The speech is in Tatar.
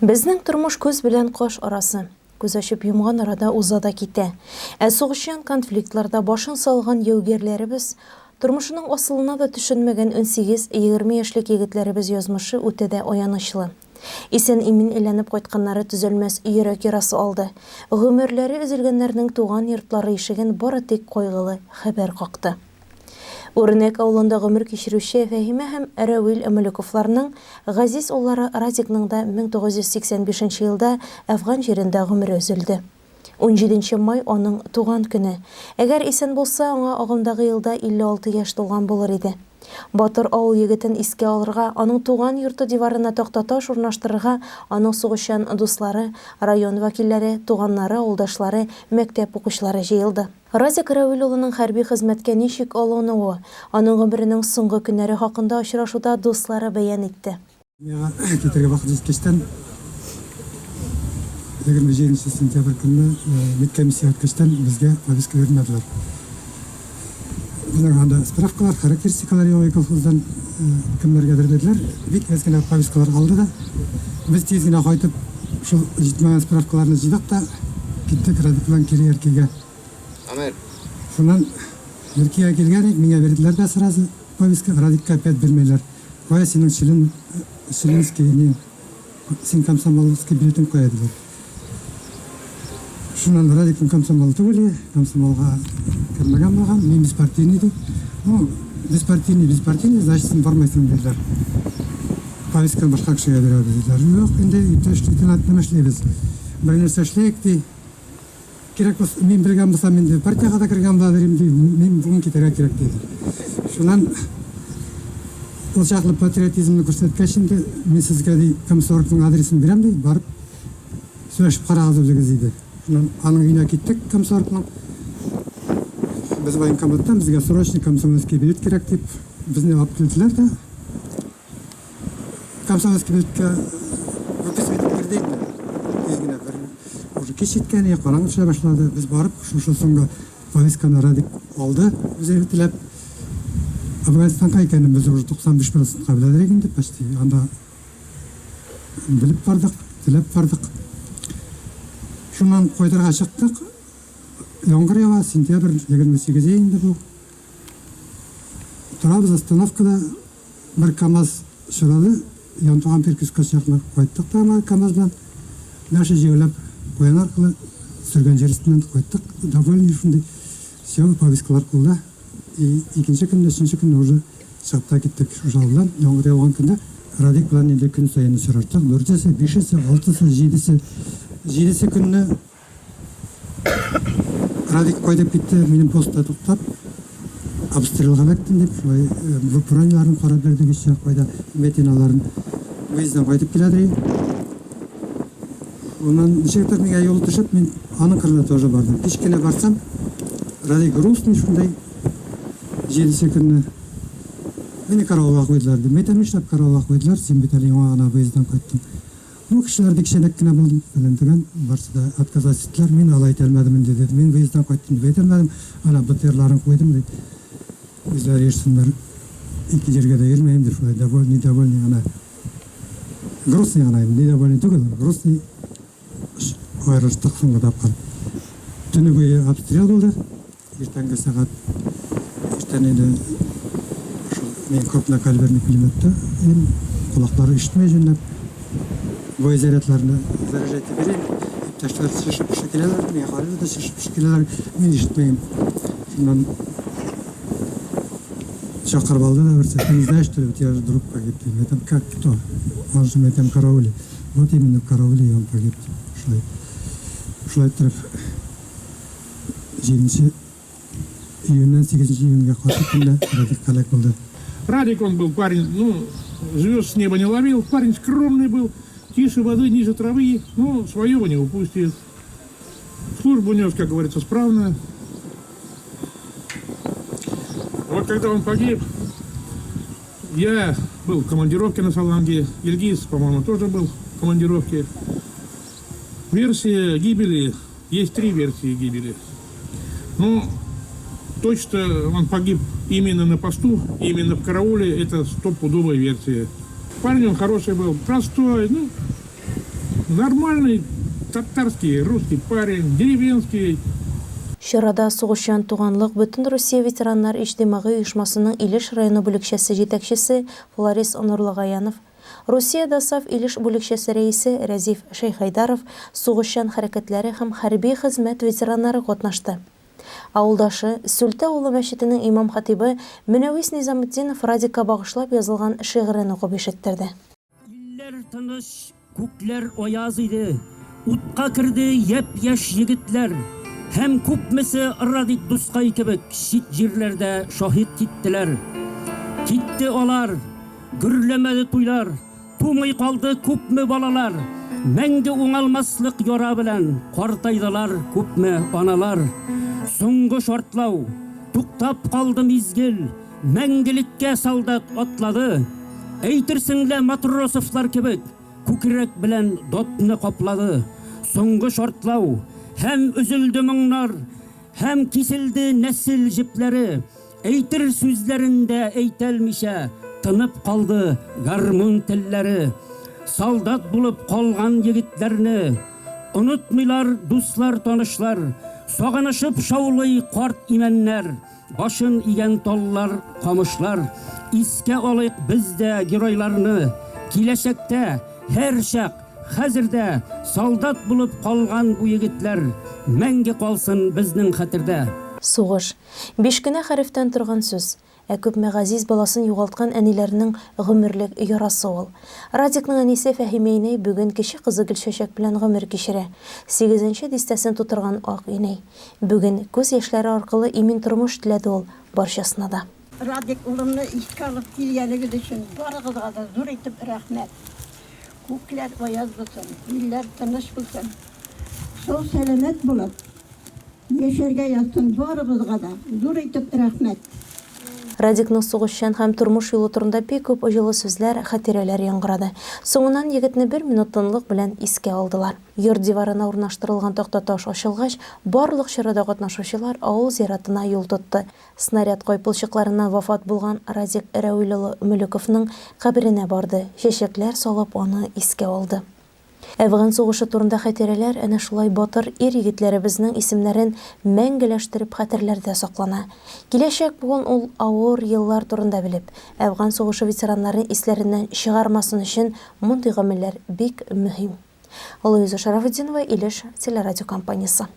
Безнең тормыш күз белән каш арасы. Күз ачып йомган арада уза да китә. Ә сугышчан конфликтларда башын салган яугирләребез, тормышының асылына да төшенмәгән унсигез-егерме яшьлек егетләребез язмышы үтә дә аянычлы. Исән-имин әйләнеп кайтканнары төзәлмәс йөрәк ярасы алды. Гомерләре өзелгәннәрнең туган йортлары ишеген бары тик кайгылы хәбәр какты. Үрнәк авылында гомер кичерүче Фәһимә һәм Рәвил Мөлековларның газиз уллары Радикның да 1985 нче елда Әфган җирендә гомере өзелде. Унҗиденче май аның туган көне. Әгәр исән булса, аңа агымдагы елда 56 яшь тулган булыр иде. Батыр авыл егетен искә алырга, аның туган йорты диварына тактаташ урнаштырырга аның сугышчан дуслары, район вәкилләре, туганнары, авылдашлары, мәктәп укучылары җыелды. Радик Рәвил улының хәрби хезмәткә ничек алынуы, аның гомеренең соңгы көннәре хакында очрашуда дуслары бәян итте. Армиягә китәргә вакыт җиткәчтән, 27 сентябрь көнне медкомиссия үткәчтән безгә повестка бирмәделәр. Безнең анда справкалар, характеристикалар юк колхоздан кемнәргәдер бирделәр. Бик әз генә повесткалар калды да, без тиз генә кайтып, шул җитмәгән справкаларны җыйдык та, киттек Радик белән кире Яркәйгә. Шуннан Яркәйгә килгән идек, миңа бирделәр дә сразу повестка, Радикка опять бирмәйләр. Кая синең член, членский не, син комсомолский билетың кая, диләр. Шуннан Радикның комсомол түгел, комсомолга кермәгән булган, мин беспартийный ди. Ну, беспартийный, беспартийный, значит, син бармайсың, диделәр. Повестканы башка кешегә бирәбез, диделәр. Юк, инде, иптәш лейтенант, нәмә эшлибез? Бер нәрсә эшләйек, ди. Кирәк булса, мин белгән булсам, инде партиягә дә кергән була идем, ди. Мин бүген китәргә кирәк, диде. Шуннан ул чаклы патриотизмны күрсәткәч инде, мин сезгә, ди, комсоргның адресын бирәм, ди, барып сөйләшеп карагыз үзегез, диде. Шуннан аның өенә киттек комсоргның. Без военкоматтан, безгә срочно комсомольский билет кирәк, дип, безне алып килделәр дә. Комсомольский билетка выписывать итеп бирде инде. Тиз генә бер уже кич җиткән, я караңгы төшә башлады. Без барып, шушы соңгы повестканы Радик алды, үзе теләп. Әфганстанга икәнен без уже 95 процентка беләдер инде, почти. Анда белеп бардык, теләп бардык. Шуннан кайтырга чыктык. Яңгыр ява, сентябрь 28 инде бу. Торабыз остановкада. Бер КАМАЗ очрады, Янтуган Перкискә чаклы кайттык та ана КАМАЗ белән. Дальше җәяүләп Куян аркылы сөргән җир өстеннән кайттык. Довольный шундый. Все, повесткалар кулда. И икенче көнне, өченче көнне уже чыгып та киттек шушы авылдан. Яңгыр яуган көндә Радик белән инде көн саен очраштык. Дүртесе, бишесе, алтысы, җидесе. Җидесе көнне Радик кайтып китте, минем постта туктап, обстрелга эләктем дип, шулай броняларын карап бирдек еще, кайда вмятиналарын. Выезддан кайтып киләдер. Уннан ничектер миңа юл төшеп, мин аның кырына тоже бардым. Кич кенә барсам, Радик грустный шундай, җидесе көнне. Мине караулга куйдылар ди. Мәйтәм, нишләп караулга куйдылар, син бит әле яңа гына выезддан кайттың. Бу кешеләр бик чәнәк кенә булды, фәлән төгән, барсы да отказать иттеләр, мин алай итә алмадым инде, диде. Мин выезддан кайттым дип әйтә алмадым, ана БТРларын куйдым, ди. Үзләре йөрсеннәр, ике җиргә дә йөрмәем, ди, шулай довольный, недовольный гына. Грустный гына инде, недовольный түгел, грустный аерылыштык соңгы тапкыр. Төне буе обстрел булды. Иртәнге сәгать иртән инде шул мин крупнокалиберный пулеметта идем. Колаклары ишетмәй җүнләп. Боезарядларны заряжать итеп йөрим. Иптәшләр чышып-пышы киләләр, миңа карыйлар да чышып-пышы киләләр. Мин ишетмәем. Шуннан чакырып алды да берсе, ты не знаешь, что ли, у тебя же друг погиб, ди. Мин әйтәм, как, кто? Он же, мин әйтәм, карауле. Вот именно в карауле, и он погиб, дип. Шулай. Шулай иттереп, Җиденче июньнән сигезенче июньгә каршы төнлә Радик һәлак булды. Радик он был парень, ну, звезд с неба не ловил, парень скромный был, тише воды, ниже травы, ну, своего не упустит. Службу нес, как говорится, справно. Вот когда он погиб, я был в командировке на Саланге, Ильгиз, по-моему, тоже был в командировке. Версия гибели, есть три версии гибели. Ну, точно он погиб именно на посту, именно в карауле, это стопудовая версия. Парень он хороший был, простой, ну, Нормальный татарский, русский парень, деревенский. Чарада Сугышчан туганлык Бөтенрусия ветераннар иҗтимагый оешмасының Илеш районы бүлекчәсе җитәкчесе Фларис Нурлыгаянов, Русия ДОСААФ Илеш бүлекчәсе рәисе Рәзиф Шәйхәйдаров, сугышчан хәрәкәтләре һәм хәрби хезмәт ветераннары катнашты. Авылдашы, Сүлтә авылы мәчетенең имам-хатыйбы Мөнәвис Низаметдинов Радикка багышлап язылган шигырен укып ишеттерде. Илләр тыныч, күкләр аяз иде, Утка керде япь-яшь егетләр. Һәм күпмесе Радик дускай кебек Чит җирләрдә шаһит киттеләр. Китте алар, гөрләмәде туйлар, Тумый калды күпме балалар, Мәңге уңалмаслык яра белән Картайдылар күпме аналар. Соңгы шартлау, туктап калды мизгел, Мәңгелеккә солдат атлады. Әйтерсең лә Матросовлар кебек Күкрәк белән дотны каплады. Соңгы шартлау, һәм өзелде моңнар, Һәм киселде нәсел җепләре. Әйтер сүзләрен дә әйтәлмичә, Тынып калды гармун телләре. Солдат булып калган егетләрне Онытмыйлар дуслар, танышлар. Сагынышып шаулый карт имәннәр, Башын игән таллар, камышлар. Искә алыйк без дә геройларны, Киләчәктә, һәрчак, хәзер дә Солдат булып калган бу егетләр Мәңге калсын безнең хәтердә. Сугыш. Биш кенә хәрефтән торган сүз. Ә күпме газиз баласын югалткан әниләрнең гомерлек ярасы ул. Радикның әнисе Фәһимә инәй бүген кече кызы Гөлчәчәк белән гомер кичерә. Сигезенче дистәсен тутырган ак инәй. Бүген күз яшьләре аркылы имин тормыш теләде ул барчасына да. Радик улымны искә алып килгәнегез өчен барыгызга да зур итеп рәхмәт. Күкләр аяз булсын, илләр тыныч булсын. Сау-сәламәт булып, Яшәргә язсын барыбызга да зур итеп рәхмәт. Радикның сугышчан һәм тормыш юлы турында бик күп җылы сүзләр, хатирәләр яңгырады. Соңыннан егетне бер минут тынлык белән искә алдылар. Йорт диварына урнаштырылган тактаташ ачылгач, барлык чарада катнашучылар авыл зиратына юл тотты. Снаряд кайпылчыкларыннан вафат булган Радик Рәүил улы Мөлековның каберенә барды, чәчәкләр салып аны искә алды. Әфган сугышы турында хатирәләр әнә шулай батыр ир-егетләребезнең исемнәрен мәңгеләштереп хәтерләрдә саклана. Киләчәк буын ул авыр еллар турында белеп, Әфган сугышы ветераннарын исләреннән чыгармасын өчен мондый гамәлләр бик мөһим. Луиза Шарафутдинова, Илеш телерадиокомпаниясе.